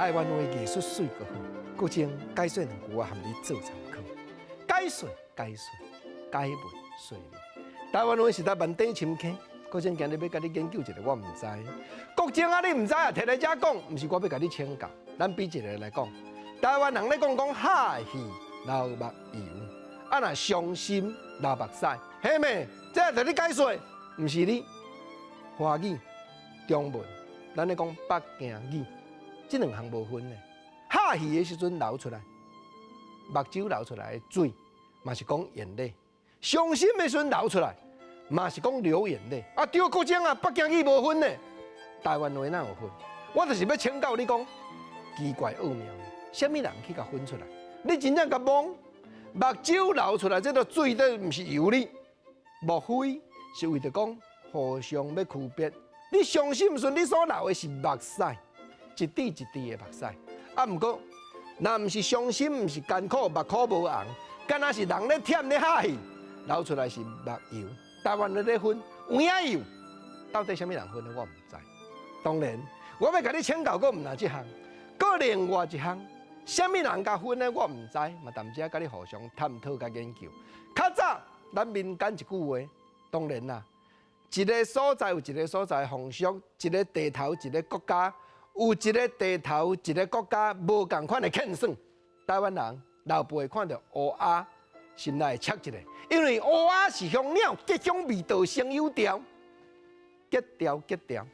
台灣話藝術媠閣好，國政解說兩句我含你做參考。解說解說解問說明，台灣話實在萬底深坑。國政今日欲共你研究一个，我毋知。國政啊，你毋知啊，提來遮講，毋是我欲共你請教。咱比一个來講，台灣人咧講講拍戲流目油，啊若傷心流目屎，彼咩？這著你解說，毋是你。華語、中文，咱咧講北京語，這兩項無分的。拍戲的時陣流出來，目睭流出來的水，嘛是講眼淚；傷心的時陣流出來，嘛是講流眼淚。啊，對國政啊，北京語無分的，台灣話哪有分？我就是欲請教你講，奇怪奧妙，啥物人去共分出來？你真正共摸，目睭流出來，這个水都毋是油哩？莫非是為著講互相欲區別？你傷心時，你所流的是目屎，一滴一滴的目屎。啊，毋過，若毋是傷心，毋是艱苦，目箍無紅，敢若是人咧忝咧拍戲，流出來是目油。台灣人咧分有影油，到底啥物人分的？我毋知。當然，我欲共你請教，閣毋但這項，閣另外一項，啥物人共分的？我毋知，嘛踮遮共你互相探討佮研究。較早，咱民間一句話，當然啦，一个所在有一个所在風俗，一个地頭一个國家，有一个地頭一个國家無仝款的勸算。台灣人老輩看著烏鴉，心內會捒一下，因為烏鴉是雄鳥，吉祥味道先有調，格調格調，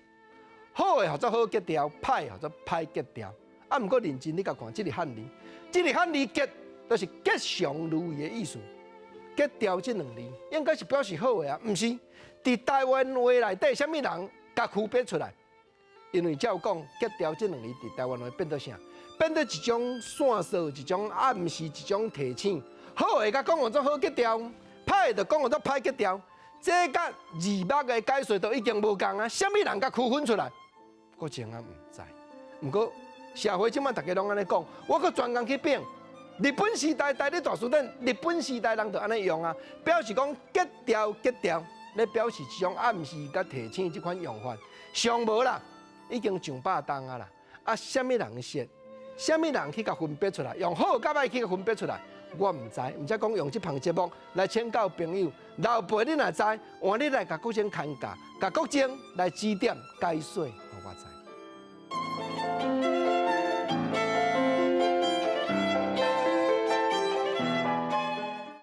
好的號做好格調，歹的號做歹格調。啊，毋過認真你共看，這个漢字，這个漢字吉，就是吉祥如意的意思。格調這兩字應該是表示好的啊，毋是？佇台灣話內底，啥物人共區別出來？因為照講，格調這兩字佇台灣話變做啥？變做一種線索，一種暗示，一種提醒。好的，共講號做好格調；歹的，就講號做歹格調。這佮字幕的解說都已經無仝啊！啥物人共區分出來？國政啊，毋知。毋過社會這擺大家攏按呢講，我閣專工去反。日本時代台日大辭典，日本時代人就按呢用啊，表示講格調格調，咧表示一種暗示佮提醒這款用法。上無啦，已經上百冬啊啦。啊，啥物人說？啥物人去共分別出來？用好佮歹去共分別出來？我毋知，毋才講用這項節目來請教朋友。老輩你若知，換你來共國政牽教，共國政來指點解說，予我知。